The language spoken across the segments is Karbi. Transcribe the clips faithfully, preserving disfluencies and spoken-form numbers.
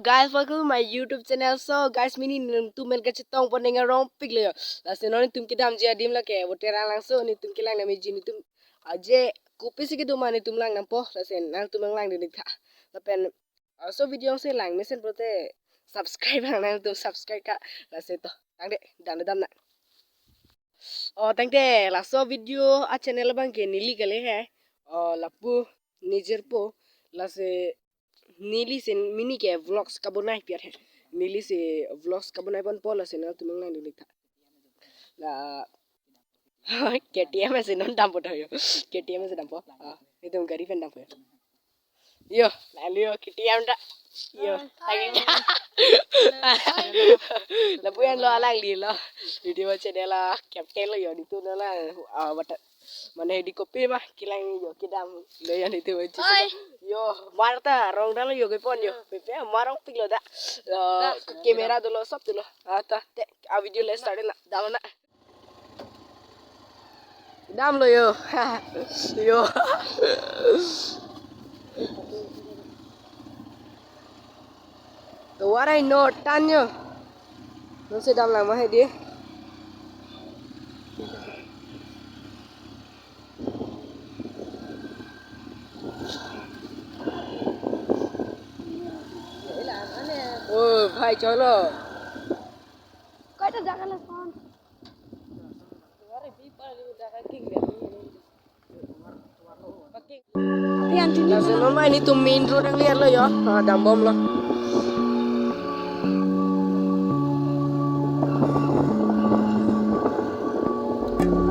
guys, welcome to my YouTube channel. So guys, pini nelitum pen kachetong pon ning arong piklo yo. Lasi non nelitum kedamji adim lake Voterang Langso, nelitum kelang nami ji nelitum aje kopisi kedo ma nelitum lang nampo. Lasi nangtum lang dun tha. Lapen, ah, so video si lang mesen pulote subscribe lang nangtum subscribe ka. Lasi to, tangte, dam dam na. Oh, tangte, laso video a channel abang ke neli kali he. Oh, lapu nijirpo. Lasi neli si mini ke vlogs kabonai piat he. Neli si vlogs kabonai ponpo, lasi nangtum lang dun tha. La K T M si non dampo to yo. K T M si dampo. Ah, nelitum gari pen dampo yo. Yo, lalu yo, K T M ta. Yo, lagi. Lapu-an lo, alanglilo. Video channel a captain lo yo, nelitum lo la, ah, bata. Mane di kopi ma, kelang yo, kedamlo yo nelitum. Oi. Yo, mar ta rong damlo yo, kepon yo. Pepe mar rong piklo da. Lo, da, camera dolo, sob dolo. Ah, ta, te, a video le start na, dam na. Damlo yo. Yo. To warai no tan yo. Non si dam lang ma hedi. Oh, bhai, cholo. Koi to jaga la phone. Lasi non ma nelitum main road nangliarlo yo, ah, dambomlo.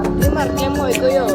Arke mar klem oi ko yo.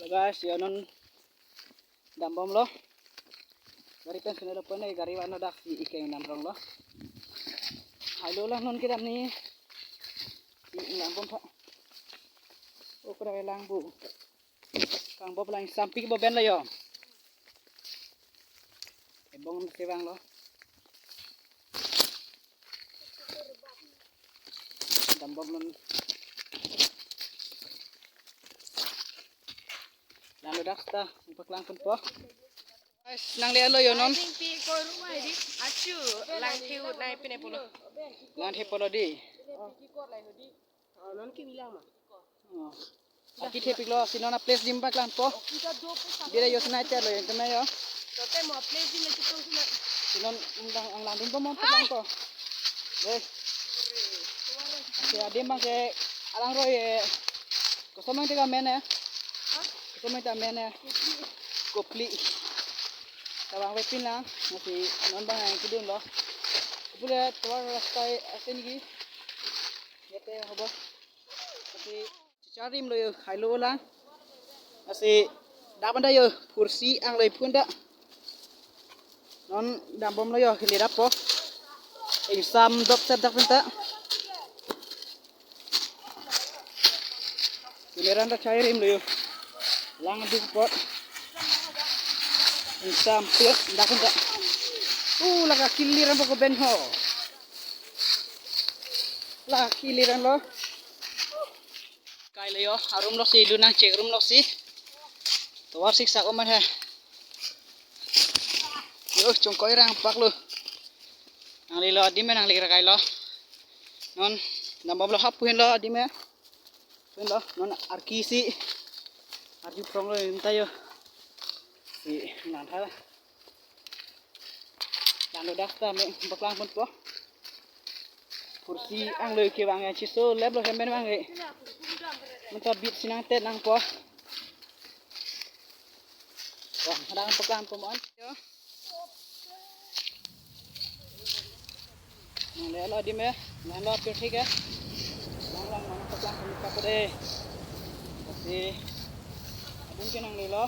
Guys, yo non dambomlo. Gari pen sene lo pon, gari van lo, dak si ikeng dam rong lo. Hailo lang non kedam ni. Dambom tha. Okra lang bu. Kang bob lang sampik bo ben lo yo. Ebong si vanglo. Dambom non. Lang lo dak ta, paklang ponpo. Guys, nanglelo yo non. Pi ko rumah di. Achu, lang thiu nai pine pulo. Lang thiu pulo di. Oh. Aki thepiklo, si non a-place adim paklangpo. Bira yo sinai chalo yo, kena yo. Tote mo a-place adim le chipro sina. Si non ang lang, ang lang adim po mo paklangpo. Dei. Si adim bang ke alang roi, eh, kosomang tega mene. Kosomang tega mene. Kopli. Tabang wepin lang, masi non bang ang kidun lo. Pule tuar rasta asin ki. Yate hobo. Masi chicharim lo yo, hailo lang. Masi dak penta yo, phursi ang lo ipun dak. Non dambom lo yo, hili dap po. Ingsam dop set dak penta. Kuneran dak chicharim lo yo. Lang duk pot. Ingsam put dak penta. Uh, laka kiliran po ko ben ho. Laka kiliran lo. Kai lo yo, arum lo si, lu nang chek rum lo si. Tovar siksak oman he. Yo, chongkoi rang pak lo. Nanglelo adim me nangli ra kai lo. Non, dambom lo hap puhin lo adim me. Puhin lo, non arki si. Arki prong lo inta yo. Si, nan ha. Lang lo dak ta me paklang ponpo. Phursi ang lo kevang ya chiso lep lo hemen vang e. Menta bit sinang tet nangpo. Wah, adang paklang po mon. Yo. Nanglelo adim me, nanglelo apir thik ya. Lang lang mana paklang ponpo de. Pasti adim ke nanglelo.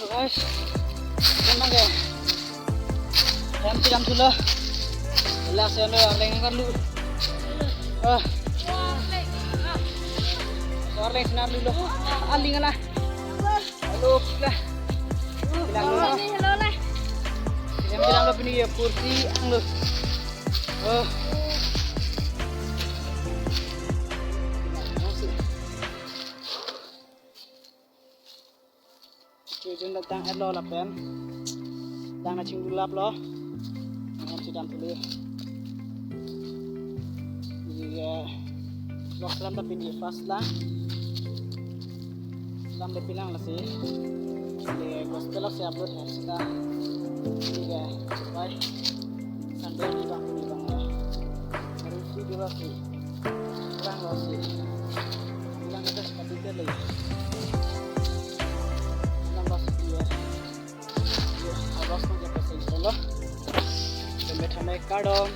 So guys, memang ke, em pinam dulu. Last yang lo arleng kan lu. Ah. So arleng sinar dulu. Aling lah. Halo, lah. Bilang dulu. Ini halo lah. Em pinam lo pini ya kursi ang lo. Oh. Oke, jun datang etlo lapen. Dang na chingdulap lo. Nang chidam tuli. Iya. Vlog selam tapi di first lang. Selam de pilang lasi. Di gospel lasi upload ya sita. Iya. Bye. Sunday di bang di bang ya. Hari video lasi. Kurang lasi. Bilang kita seperti itu lagi. Kurang lasi dia. Awas ko japa sing solo. Kami thamai kardom.